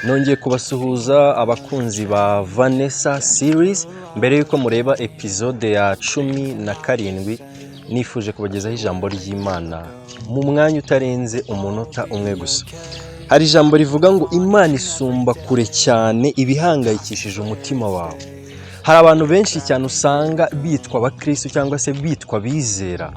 Nongeye kubasuhuza, abakunzi ba Vanessa series. Mbere y'uko mureba episode ya 17, nifuje kubagezaho ijambo ry'Imana mu mwanya utarenze umunota umwe gusa. Hari ijambo rivuga ngo Imana isumba kure cyane ibihangayikishije umutima wawe. Hari abantu benshi cyane usanga bitwa abakirisitu cyangwa se bitwa bizera,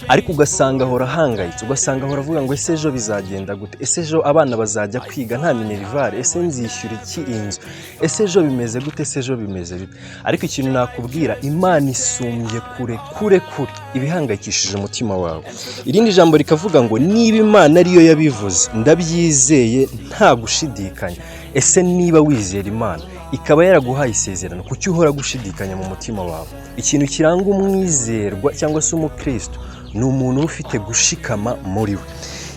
ariko ugasanga ahora ahangayitse, ugasanga ahora avuga ngo: "Ese ejo bizagenda gute? Ese ejo abana bazajya kwiga nta minerval? Ese nzishyura iki inzu? Ese ejo bimeze gute? Ese ejo bimeze bite?" Ariko ikintu nakubwira, Imana isumbye kure kure kure ibihangayikishije umutima wawe. Irindi jambo rikavuga ngo niba Imana ariyo yabivuze, ndabyizeye nta gushidikanya. Ese niba wizera Imana ikaba yaraguhaye isezerano, kuki uhora gushidikanya mu mutima wawe? Ikintu kiranga umwizerwa cyangwa se umukristo ni umuntu uba ufite gushikama muri we.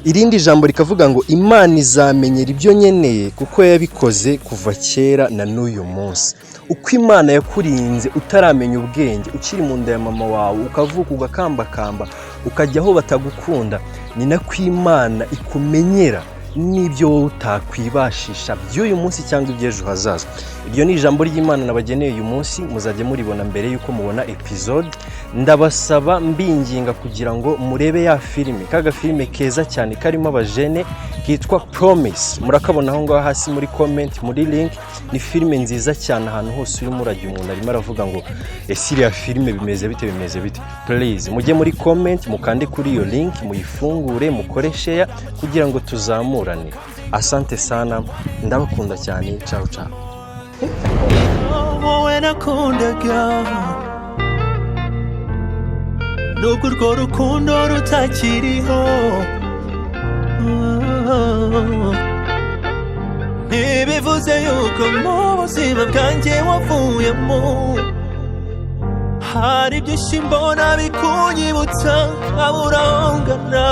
Irindi jambo rikavuga ngo Imana izamenyera ibyo nkeneye kuko yabikoze kuva kera na n'uyu munsi. Uko Imana yakurinze utaramenya ubwenge, ukiri mu nda ya mama wawe, ukavuka, ugakambakamba, ukajya aho batagukunda, ni nako Imana ikumenyera n'ibyo wowe utakwibashisha by'uyu munsi cyangwa iby'ejo hazaza. Iryo ni ijambo ry'Imana nabageneye uyu munsi, muzajya muribona mbere y'uko mubona episode. Ndabasaba mbinginga kugira ngo murebe ya filime, ka gafilime keza cyane karimo abajene kitwa Promise. Murakabona aho ngaho hasi muri comment, muri link. Ni filime nziza cyane. Ahantu hose urimo urajya, umuntu arimo aravuga ngo: "Ese iriya filime bimeze bite, bimeze bite?" Please mujye muri comment, mukande kuri iyo link, muyifungure, mukore share kugira ngo tuzamurane. Asante sana, ndabakunda cyane. Ciao ciao. Wowe nakundaga, nubwo urwo rukundo rutakiriho, ntibivuze yuko mu buzima bwanjye wavuyemo. Hari byinshi mbona bikunyibutsa, nkabura aho ngana.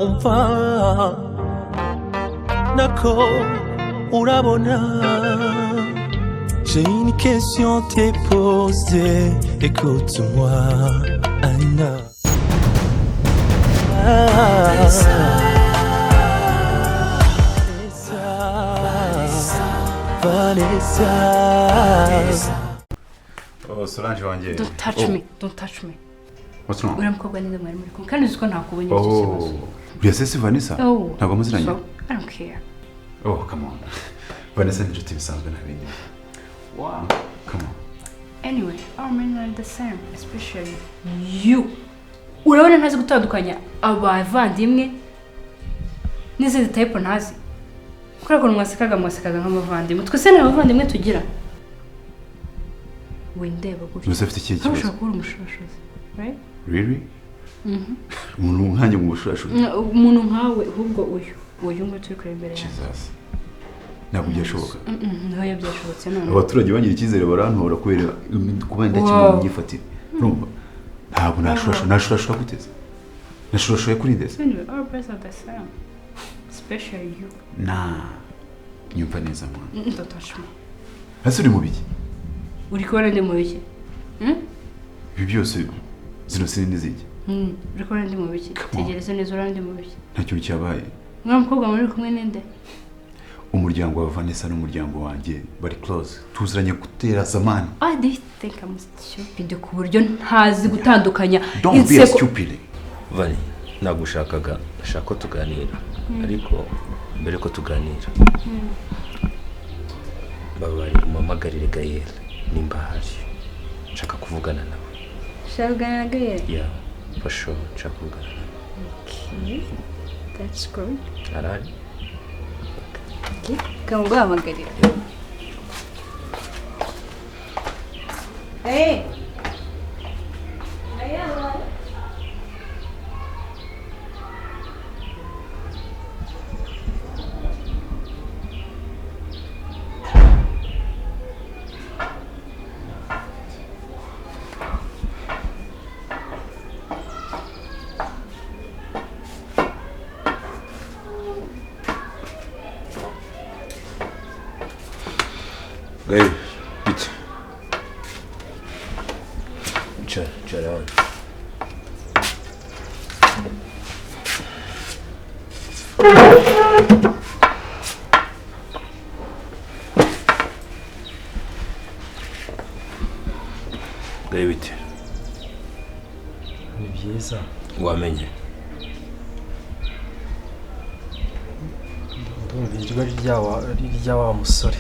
Umva nako urabona. J'ai une question à te poser, écoute-moi, Anna. Vanessa, Vanessa. Oh, Solange wanjye. Don't touch Oh, me, don't touch me. What's wrong? Uriya mukobwa ninde mwari muri kumwe? Kandi uzi ko ntakubonye, icyo kibazo. Oh, uriya se si Vanessa? Oh. Ntabwo muziranye? So, I don't care. Oh, come on. Vanessa ni inshuti bisanzwe, nta bindi. Wow. Come on. Anyway, our men are the same, especially you. Urabona ntazi gutandukanya abavandimwe n'izindi type ntazi. Kubera ukuntu mwasekaga, mwasekaga nk'abavandimwe. Twese ni abavandimwe tugira. Windeba gutyo. Gusa afite ikihe Nawe kibazo? ushobora kuba uri umushurashuzi, right? Really? Umuntu nkanjye mu bushurashuzi? Umuntu nkawe, ahubwo uyu nguyu turi kureba imbere yawe. Jesus. Ntabwo byashoboka. Ntoya byashobotse none. Abaturage bangira icyizere barantora kubera kuba indakemwa mu myifatire. Urumva? Ntabwo nashurashura, nashurashura guteze. Nashurashuye kuri ndetse. Anyway, all birds are the same. Especially you. Na. Nyumva neza, mwana. Don't touch me. Ese uri mu biki? Uri kubona ndi mu biki? Hmm? Ibi byose, zino sini n'iziki? Uri kubona ndi mu biki? Come on. Tegereza neza, urabona ndi mu biki? Nta kintu cyabaye. Mwana mukobwa muri kumwe ninde? Umuryango wa Vanessa n'umuryango wanjye bari close, tuziranye gutera zamani. I do you think I'm stupid ku buryo ntazi gutandukanya Don't be a inseko? stupid. Vani, nagushakaga, ndashaka ko tuganira, ariko mbere ko tuganira, babarira umuhamagarire Gayel nimba ahari, nshaka kuvugana nawe. Ushaka kuganira na Gael? Yeah, for sure, nshaka kuvugana nawe. Okay, that's good. Arahari? Okay, kamuguhamagarira. Hey! Gael! Gael, bite? Icara, icara hano. Bwari bite? Ni byiza. Wamenye? Ndumva ijwi ari irya wa musore.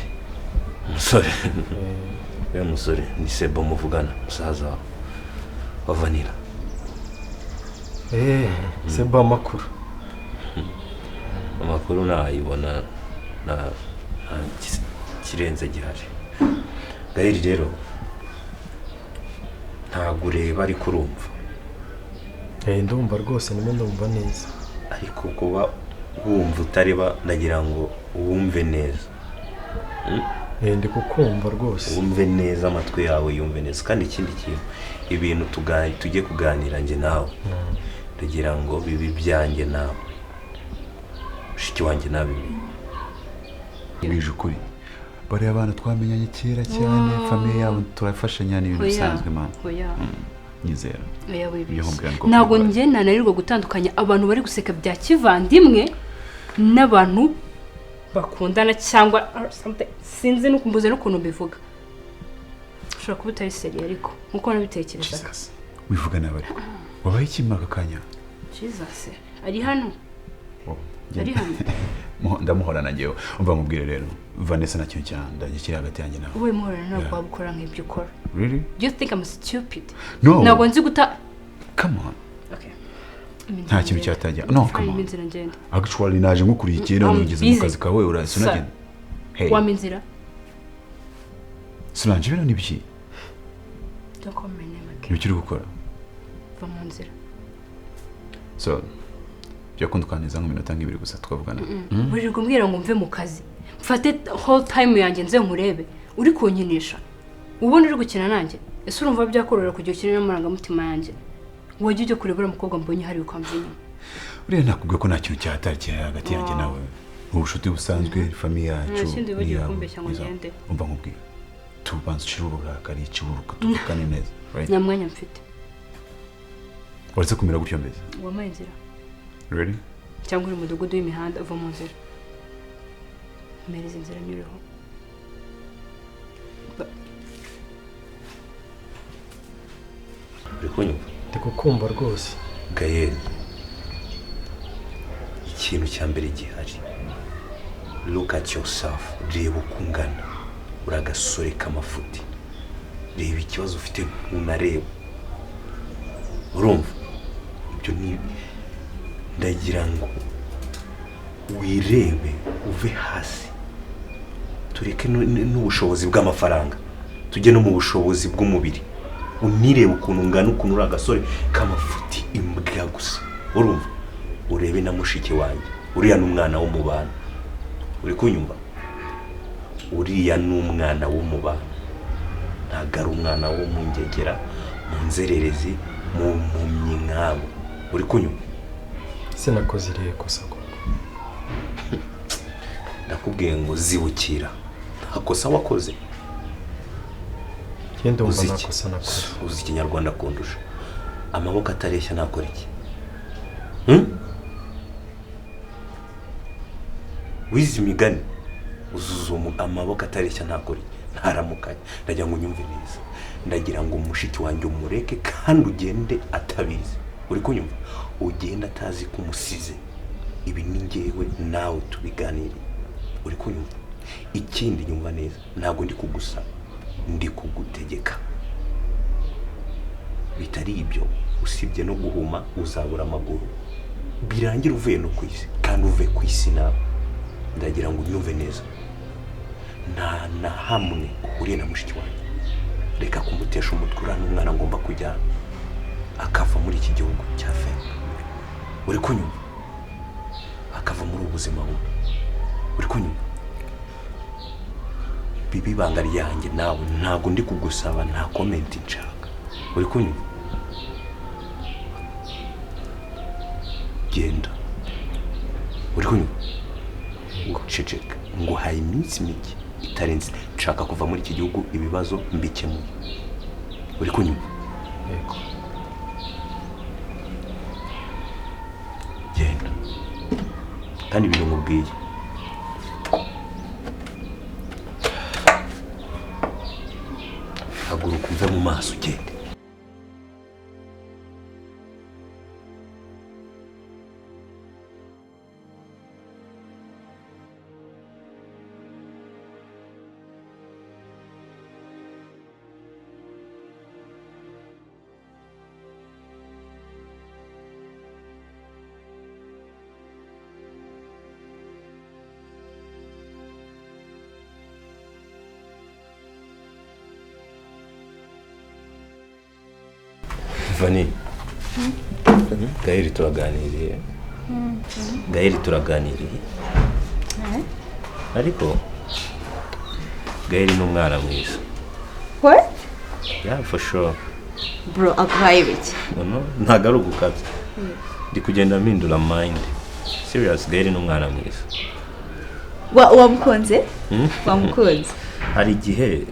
Umusore? Uyu musore ni Sebo muvugana, musaza wa Vanilla. Eee, Sebo, amakuru? Amakuru nayibona, nta kirenze gihari. Gael rero, ntabwo ureba ariko urumva? Ndumva rwose, ndimo ndumva neza. Ariko kuba wumva utareba, ndagira ngo wumve neza. Ndi kukumva rwose. Wumve neza, amatwi yawe yumve neza. Kandi ikindi kintu, ibintu tujye kuganira njye nawe, ndagira ngo bibe ibyanjye nawe, mushiki wanjye nabimenye. Mbwije ukuri, bariya abana twamenyanye kera cyane, famille yabo turafashanya, ni ibintu Oya. bisanzwe, man. Oya. Nyizera. Oya. Iyo Wibeshye. nkubwira ngo Ntabwo kubikora. njye nananirwa gutandukanya abantu bari guseka bya kivandimwe n'abantu bakundana cyangwa or something. Sinzi mbuze n'ukuntu mbivuga. Ushobora kuba utari sérieux, ariko nkuko nabitekerezaga. Jesus, wivuga nabi. Ariko wabaye iki muri aka kanya? Jesus ari hano. Ari hano. Ndamuhorana njyewe. Umva mubwire rero Vanessa, nta kintu cyandanye kiri hagati yanjye nawe. Wowe muhorana ntabwo Yeah. waba ukora nk'ibyo ukora. Really? Do you think I'm stupid? No. Ntabwo nzi guta Come on. Okay. Nta kintu cyatangira. No, come on. Inzira ngende. Actually naje nkukurikiye, none I'm ugeze mu busy. kazi kawe urasunagenda. Hey. Wampa inzira? Solange, bino ni ibiki? Don't call my name again. Ibiki uri gukora? Va mu nzira. So byakunda ukantiza nk'iminota nk'ibiri gusa twavugana. Wirirwa umbwira ngo mve mu kazi, mfate whole time yanjye nze nkurebe. Uri kunkinisha, ubona uri gukina nanjye. Ese urumva byakorohera kugira ukine n'amarangamutima yanjye? Wajya ujya kureba uriya mukobwa mbonye hariya ukamva inyuma. Uriya, nakubwiye ko nta kintu cyatari kiri hagati yanjye nawe, ni ubucuti busanzwe, famille yacu. Nta kindi wibagiwe n'iyawe, kumbeshya ngo n'izawe. ngende. Umva nkubwire, tubanza ucire uburakari, ikiburuka, tuvugane neza, right? Nta mwanya mfite. Uretse kumera gutyo mbese. Wampaye inzira? Ready? Cyangwa uri mudugudu w'imihanda? Uva mu nzira, mpereza inzira nyuriho. Uri kunyumva? Ndi kukumva rwose. Gael, ikintu cya mbere gihari, look at yourself, reba uko ungana, uri agasore k'amafuti. Reba ikibazo ufite, ntunareba. Urumva ibyo? Ni ndagira ngo wirebe, uve hasi, tureke n'ubushobozi bw'amafaranga, tujye no mu bushobozi bw'umubiri. Unirebe ukuntu ungana, ukuntu uri agasore k'amafuti, imbwa gusa. Urumva? Urebe na mushiki wanjye, uriya ni umwana wo mu bantu. Uri kunyumva? Uriya ni umwana wo mu bantu, ntabwo ari umwana wo mu ngegera, mu nzererezi, mu mpumyi nkabo. Uri kunyumva? Ese nakoze irihe kosa koko? Ndakubwiye ngo zibukira, nta kosa wakoze. Njye ndumva Uzi nta iki? kosa nakoze. Uzi Ikinyarwanda kundusha. Amaboko atareshya nakora iki? Hmm? Wize imigani, uzuza amaboko atareshya ntakora iki? Ntaramukanya. Ndagira ngo unyumve neza, ndagira ngo mushiki wanjye umureke, kandi ugende atabizi. Uri kunyumva? Ugende atazi ko umusize. Ibi ni njyewe nawe tubiganiriye. Uri kunyumva? Ikindi, nyumva neza, ntabwo ndi kugusaba, ndi kugutegeka. Bitari ibyo, usibye no guhuma, uzabura amaguru, birangira uvuye no ku isi, kandi uve ku isi nawe. Ndagira ngo unyumve neza, nta na hamwe uhuriye na mushiki wanjye. Reka kumutesha umutwe. Uriya n'umwana ngomba kujyana akava muri iki gihugu cya feke. Uri kunyumva? Akava muri ubu buzima bubi. Uri kunyumva? Biba ibanga ryanjye nawe. Ntabwo ndi kugusaba, nta comment nshaka. Uri kunyumva? Genda. Uri kunyumva? Uceceka. Nguhaye iminsi mike itarenze, nshaka kuva muri iki gihugu ibibazo mbikemuye. Uri kunyumva? Yego. Genda. Kandi ibintu nkubwiye, haguruka, uve mu maso, ugende. Vani, Gaël turaganiriye. Gaël turaganiriye. Ariko Gaël ni umwana mwiza. What? Yeah, for sure. Bro, aguhaye ibiki? No, ntabwo ari ugukabya. Ndi kugenda mpindura mind. Serious, Gaël ni umwana mwiza. Wamukunze? Wamukunze? Hari igihe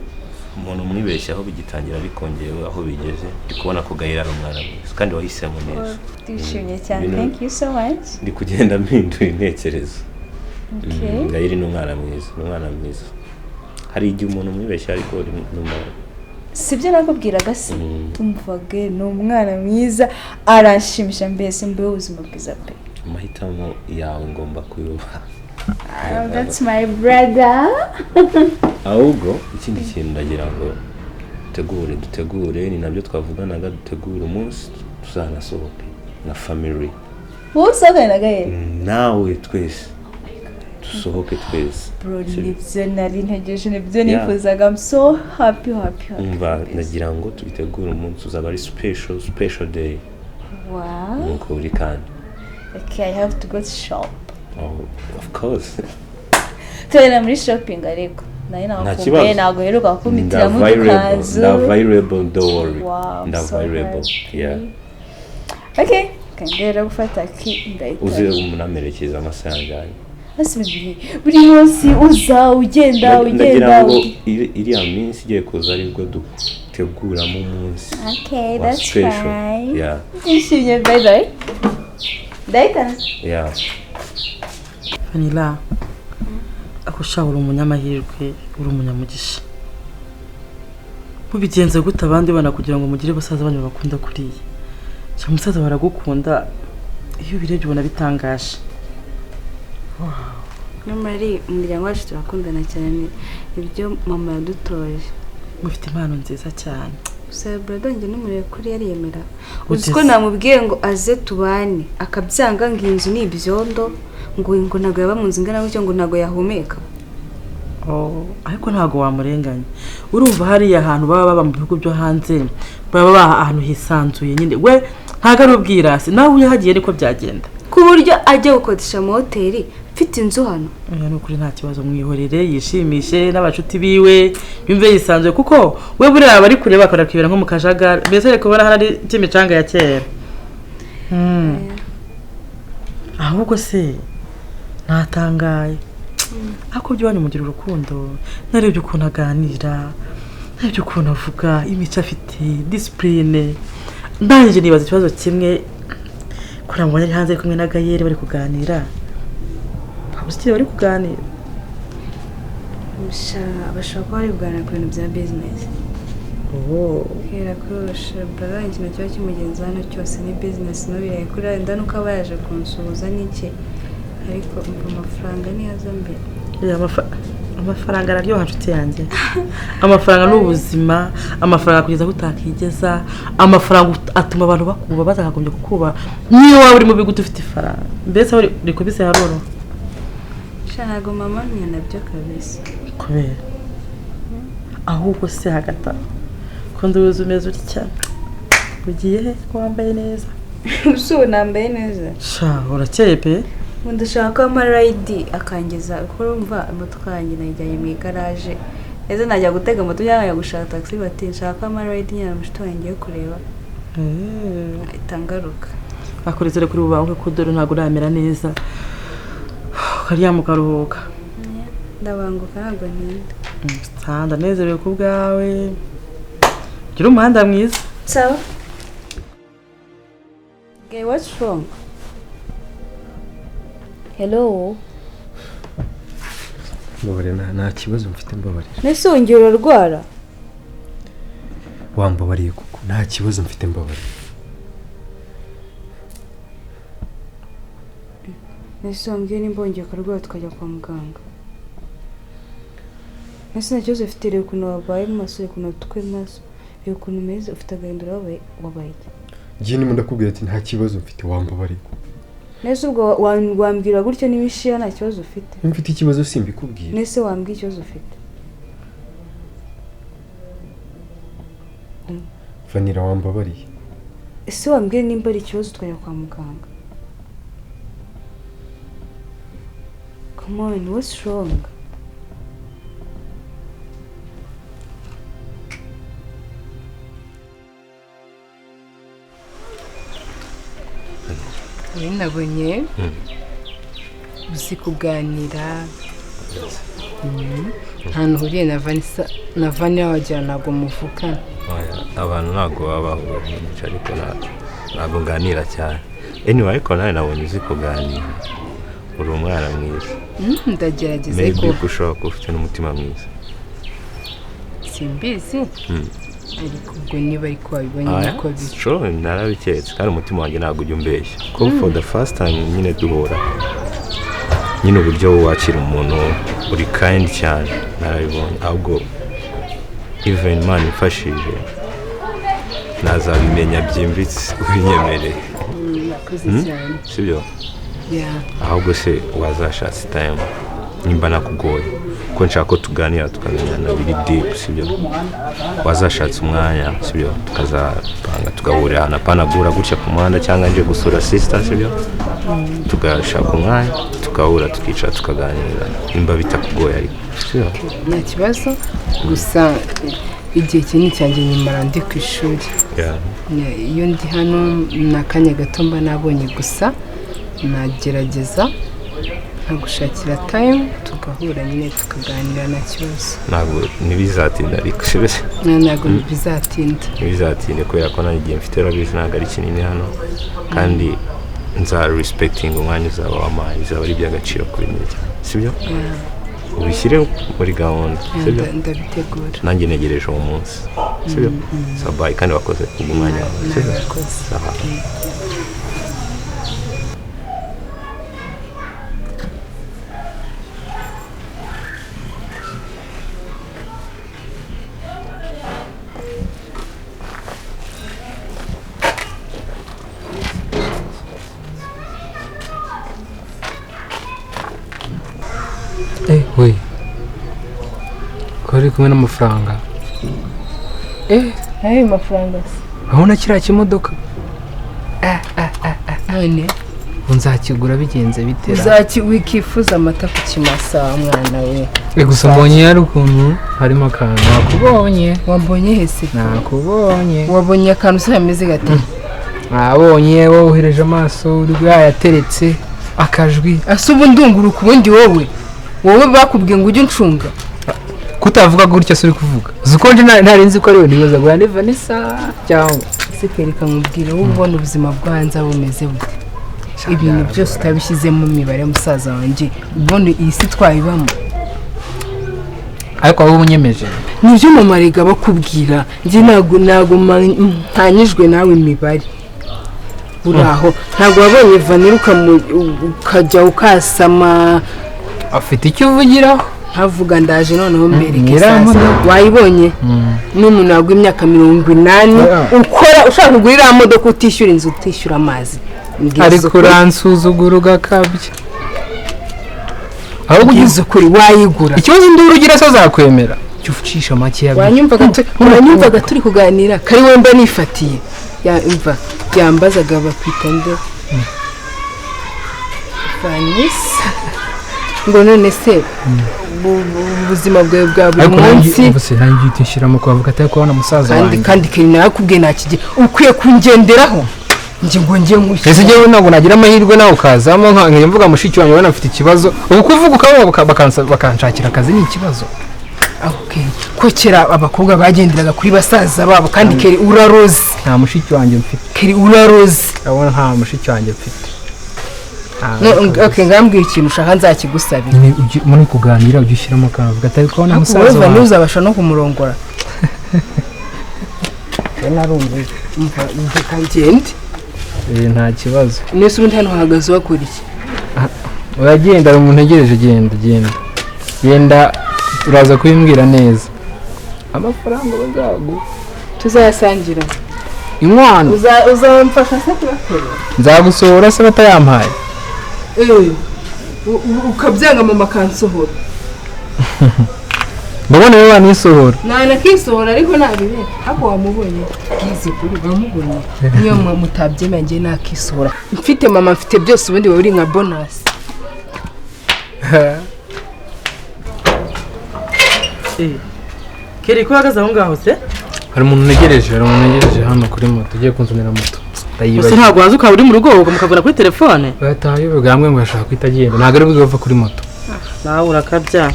umuntu umwibeshyaho bigitangira bikongeye aho bigeze, ndi kubona ko Gaël ari umwana mwiza kandi wahisemo neza. Ndishimye cyane. Thank you so much. Ndi kugenda mpindura intekerezo. Okay. Gaël ni umwana mwiza, ni umwana mwiza. Hari igihe umuntu umwibeshya ariko nyuma. Sibyo nakubwiraga se? Tumvaga ni umwana mwiza, aranshimisha mbese mbe ubuzima bwiza pe. Amahitamo yawe ngomba kuyubaha. That's my brother. Ahubwo ikindi kintu ndagira ngo dutegure ni nabyo twavuganaga, dutegure umunsi tuzanasohoke na family. Wowe usohokane na Gaël? Nawe twese dusohoke twese. Bro, nibyo nari ntegereje, nibyo nifuzaga. I'm so happy happy happy. Umva, ndagira ngo tubitegure umunsi uzaba ari special day. Wow. Nuko uri kandi. Okay, I have to go to shop. Oh, of course. Tugenda muri shopping ariko. Nari nakumbuye, ntabwo uheruka kumitiramo udukanzu. Nda available, don't worry. Wow, nda available. Yeah. Okay, kangera gufata ki ndahita. Uze umunamerekeza amasaha yanjye. Asubije buri munsi uza ugenda ugenda. Ndagira ngo iriya minsi igiye kuza aribwo duteguramo umunsi. Okay, that's fine. Yeah. Ndishimye, bye bye. Ndahita. Yeah. Vanilla, ako sha uri umunyamahirwe, uri umunyamugisha. Mubigenze gute abandi bana kugira ngo mugire basaza banyu bakunda kuriya? Cya musaza baragukunda, iyo ubirebye ubona bitangaje. Wow. Nyamara umuryango wacu turakundana cyane, ibyo mama yadutoje. Mufite impano nziza cyane. Gusa brother njye n'umurebe kuri yariyemera. Uzi ko namubwiye ngo aze tubane, akabyanga ngo inzu ni ibyondo, ngo ntabwo yaba mu nzu ingana gutyo, ngo ntabwo yahumeka. Oh, ariko ntabwo wamurenganya. Urumva hariya ahantu baba baba mu bihugu byo hanze, baba ahantu hisanzuye nyine. We ntago ari ubwirasi, nawe uyahagiye niko byagenda. Ku buryo ajya gukodesha mu hoteli mfite inzu hano. Oya, ni ukuri nta kibazo, mwihorere yishimishe n'abacuti biwe, yumve yisanzuye kuko we buriya bari kure bakora kwibera nko mu kajagari, mbese ari kubona hari cy'imicanga ya kera. Ahubwo se natangaye. Ako byo wanyu mugira urukundo, narebye ukuntu aganira, narebye ukuntu avuga, imico afite, discipline. Ndangije nibaza ikibazo kimwe, ko namubonye ari hanze kumwe na Gaël bari kuganira. Abasitiri bari kuganira. Bashobora kuba bari kuganira ku bintu bya business. Oh. Kera kurusha brother ikintu kiba kimugenza hano cyose ni business, n'ubiraye kuri wenda nuko aba yaje kunsuhuza n'iki, ariko umva amafaranga niyo aza mbere. Amafaranga araryoha nshuti yanjye. Amafaranga ni ubuzima, amafaranga kugeza aho utakigeza, amafaranga atuma abantu bakuba batakagombye kukuba. Niyo waba uri mu bigo ufite ifaranga, mbese aho rikubise haroroha. Sha ntago mama mwe nabyo kabisa. Kubera ahubwo se hagata ko nduzi umeze utya, ugiye he ko wambaye neza? Ubu nambaye neza. Sha urakeye pe. Ndashaka ko ampa rayidi akangeza, kuko urumva imodoka yanjye nayijyanye mu igaraje. Ese najya gutega moto cyangwa najya gushaka taxi, bati nshaka ko ampa rayidi nyine mushito wanjye ngiye kureba. Ahita ngaruka. Akurezere kuri bubanguke ko dore ntabwo uramera neza. Ukaryama ukaruhuka. Ndabanguka ntabwo ntinda. Ndanezerewe ku bwawe. Gira umuhanda mwiza. Sawa. Okay, what's wrong? Hello. Mbabarira, nta kibazo mfite, mbabarira. Nese wongera urarwara? Wambabariye kuko nta kibazo mfite, mbabarira. Nese wambwiye nimba wongeye ukarwara tukajya kwa muganga. Nese nta kibazo ufite, reba ukuntu wabaye mu maso, reba ukuntu watukuye mu maso, reba ukuntu umeze, ufite agahinda, urababaye, wabaye iki? Njye ndimo ndakubwira ati nta kibazo mfite, wambabariye. Nese ubwo wambwira gutyo niba ishira nta kibazo ufite? Mfite ikibazo simbikubwira. Nese wambwiye ikibazo ufite? Vanilla wambabariye. Ese wambwiye nimba ari ikibazo tukajya kwa muganga? Come on, what's wrong? Nabonye uzi kuganira, nta uhuriye na Vanessa, na Vania wagira ntabwo muvukana. Abantu ntabwo baba bahura, ariko ntabwo nganira cyane. Anyway, ariko nawe nabonye uzi kuganira, uri umwana mwiza. Ndagerageza, ariko maybe ushobora kuba ufite n'umutima mwiza. Simbizi, ariko ubwo niba ariko wabibonye niko biri. Sure, narabiketse kandi umutima wanjye ntabwo ujya umbeshya. Ko for the first time nyine duhura, nyine uburyo wakira umuntu uri kind cyane narabibonye. Ahubwo even Imana imfashije nazabimenya byimbitse ubinyemereye. Murakoze cyane. Sibyo? Ahubwo se wazashatse time nimba nakugoye, ko nshaka ko tuganira tukamenyana biri deep, sibyo? Wazashatse umwanya, sibyo, tukazapanga tugahurira ahantu, apana guhura gutya ku muhanda cyangwa nje gusura sister, sibyo? Tugashaka umwanya tugahura tukicara tukaganira nimba bitakugoye, ariko sibyo? Nta kibazo, gusa igihe kinini cyanjye nyimara ndi ku ishuri. Iyo ndi hano ni akanya gato mba nabonye, gusa nagerageza nkagushakira time tugahura nyine tukaganira, nta kibazo. Ntabwo ntibizatinda ariko, sibyo? Ntabwo bizatinda. Ntibizatinda kubera ko nanjye igihe mfite urabizi ntabwo ari kinini hano, kandi nza respecting umwanya uzaba wampaye, bizaba ari iby'agaciro kuri njye cyane, sibyo? Ubishyire muri gahunda, sibyo? Ndabitegura. Nanjye ntegereje uwo munsi, sibyo? Sabayi, kandi wakoze kubw'umwanya wawe, sibyo? Sawa. We ko uri kumwe n'amafaranga? Ayo mafaranga se urabona kiriya kimodoka? None nzakigura bigenze bitera? Uzaki wikifuza amata ku kimasa mwana we. Gusa mbonye yari ukuntu harimo akantu. Nakubonye. Wambonye hese? Nakubonye. Wabonye akantu se kameze gate? Nabonye wohereje amaso uri yateretse akajwi. Ase ubu ndunguruka ubundi wowe. Wowe bakubwiye ngo ujye uncunga. Kutavuga gutya se uri kuvuga? Uzi ko nje ntarinzi ko ari we, nibaza ngo ni Vanessa cyangwa se kereka nkubwire, wowe ubona ubuzima bwo hanze bumeze bute? Ibintu byose utabishyize mu mibare musaza wanjye, ubona iyi si twayibamo. Ariko wowe unyemeje. Nibyo mama rega bakubwira, njye ntago ntanyijwe nawe imibare. Uraho ntago wabonye Vanessa ukajya ukasama. Afite icyo uvugiraho? Nkavuga ndaje noneho mbereke sasa. Wayibonye? N'umuntu wagwa imyaka 80 ukora ushaka kugura iriya modoka utishyura inzu utishyura amazi. Ariko uransuzugura ugakabya. Ahubwo ugize ukuri wayigura. Ikibazo nduru ugira se azakwemera? Cyo ucisha make yabi. Wanyumvaga turi kuganira kari wemba nifatiye. Ya imva yambazaga bakwita nde? Vanessa. Ngo none se ubuzima bwawe bwa buri munsi ariko nanjye uhita unshyiramo kubavuga atari kubona musaza wanjye. Kandi Kelly narakubwiye ntakijye ukwiye kungenderaho. Njye ngo njye nkushye. Ese njyewe ntabwo nagira amahirwe nawe ukazamo nkajya mvuga mushiki wanjye ubona afite ikibazo, ubu kuvuga ukaba bakanshakira akazi ni ikibazo. Okay. Ko kera abakobwa bagenderaga kuri basaza babo, kandi Kelly uraroze. Nta mushiki wanjye mfite. Kelly uraroze. Urabona nta mushiki wanjye mfite. Okay, ngambwira ikintu ushaka nzakigusabira. Muri kuganira ujye ushyiramo akantu uvuga atari kubona musaza wawe. Wowe ntuzabasha no kumurongora. Narumva mva ngende. Nta kibazo. Nese ubundi hano uhagaze wakora iki? Uragenda umuntu ntegereje, genda genda. Genda uraza kubimbwira neza. Amafaranga bazaguha tuzayasangira. Inkwano uzamfasha se kuyakorera? Nzagusohora se batayampaye? Ukabyanga mama akansohora. Mbabona rero wanisohora. Nanakisohora ariko nabibera. Ako wamubonye. Bwize kuri wamubonye. Niyo mutabyemeye ngiye nakisohora. Mfite mama mfite byose ubundi wowe uri nka bonus. Keri ko uhagaze aho ngaho se? Hari umuntu ntegereje hano kuri moto ugiye kunzanira moto. Gusa ntabwo waza ukaba uri mu rugo mukavugana kuri telefone. Bataye bwamwe ngo ashaka kwita agenda. Ntabwo ari bwo kuri moto. Nawe urakabya.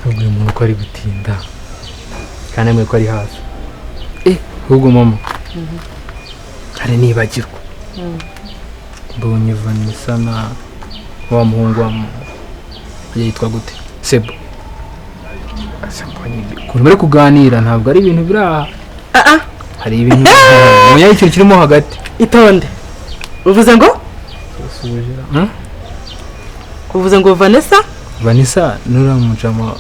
Ubwo umuntu ko ari gutinda. Kandi mwe ko ari hafi. Ahubwo mama. Hari nibagirwa. Mbonye Vanessa na wa muhungu wa yitwa gute? Sebo. Ukuntu bari kuganira ntabwo ari ibintu biri aha. Hari ibintu munya ikintu kirimo hagati. Itonde. Uvuze ngo? Uvuze ngo Vanessa? Vanessa nura mujama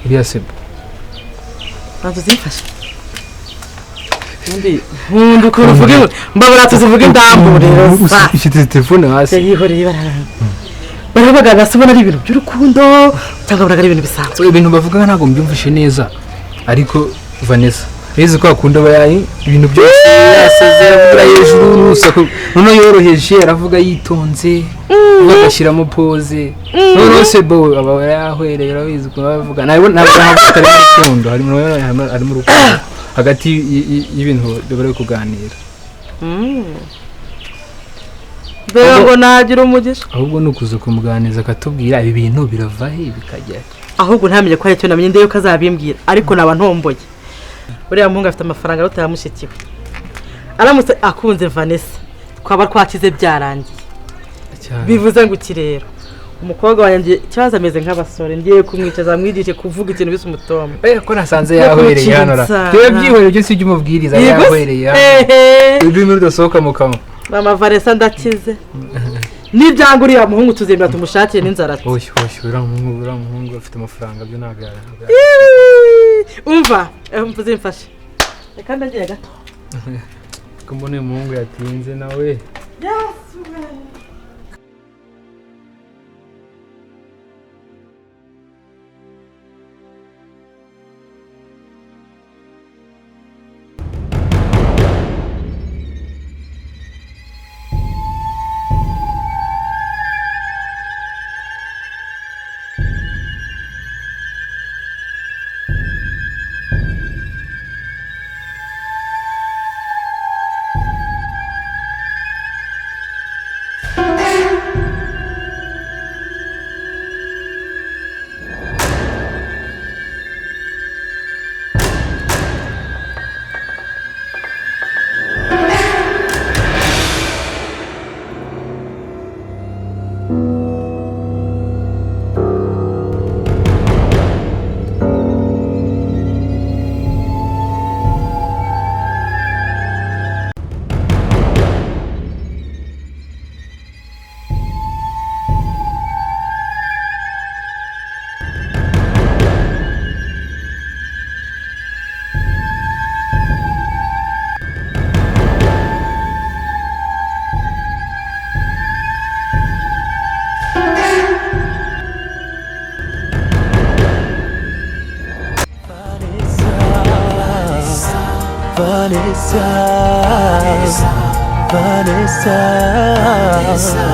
iriya Sebo. Ntabwo zimfashe. Undi nkunda ukuntu uvuga mbabura tuzivuga indamburiro. Ushyitse telefone hasi. Yihoreye barara. Baravuga se ubona ari ibintu by'urukundo cyangwa baraga ari ibintu bisanzwe. Ibintu bavuga ntabwo mbyumvishe neza. Ariko Vanessa bizi ko akunda bayayi ibintu byose yasaze avuga hejuru n'urusaku noneho yoroheje aravuga yitonze bagashyiramo pose noneho Sebo aba yahwereye urabizi ukuntu bavuga ntabwo atari mu rukundo harimo urukundo hagati y'ibintu bari kuganira. Mbega ngo nagira umugisha. Ahubwo ni ukuza kumuganiriza akatubwira ibi bintu birava he bikajya. Ahubwo ntamenye ko aricyo namenye ndebe ko azabimbwira ariko naba ntomboye. Uriya muhungu afite amafaranga aruta yamushikiwe. Aramutse akunze Vanessa twaba twakize byarangiye. Bivuze ngo iki rero umukobwa wanjye ikibazo ameze nk'abasore ngiye kumwicaza mwigishe kuvuga ikintu bisa umutombo. Ko nasanze yahwereye hano ra. Yewe byihoreye byo sijya umubwiriza yahwereye hano. Ururimi rudasohoka mu kanwa. Mama Vanessa ndakize. Nibyanga uriya muhungu tuzemera tumushakire n'inzara. Oya oya uriya muhungu afite amafaranga byo ntabwo. Umva mvuze mfashe. Reka ndagiye gato. Ko mbona uyu muhungu yatinze nawe. Vanessa, Vanessa.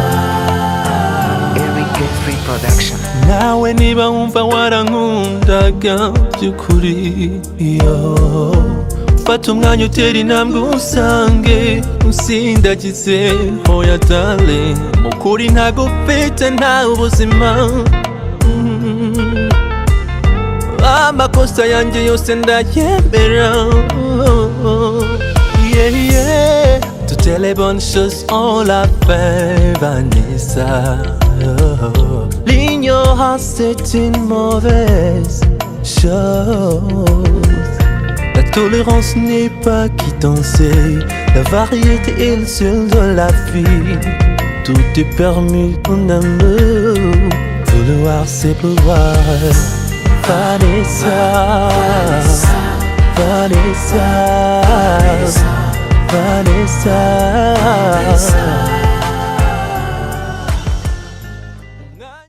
Eric Free Production. Nawe niba wumva warankundaga by'ukuri yo fata umwanya utera intambwe usange usindagize hoya darling mukuri ntago ufite nta ubuzima. Amakosa yanjye yose ndayemera. Yeah, yeah. Toutes les bonnes choses ont la fin, Vanessa. Oh. L'ignorance c'est une mauvaise chose. La tolérance n'est pas quittancée. La variété est le seul de la vie. Tout est permis en amour. Vouloir c'est pouvoir. Vanessa, Vanessa, Vanessa, Vanessa.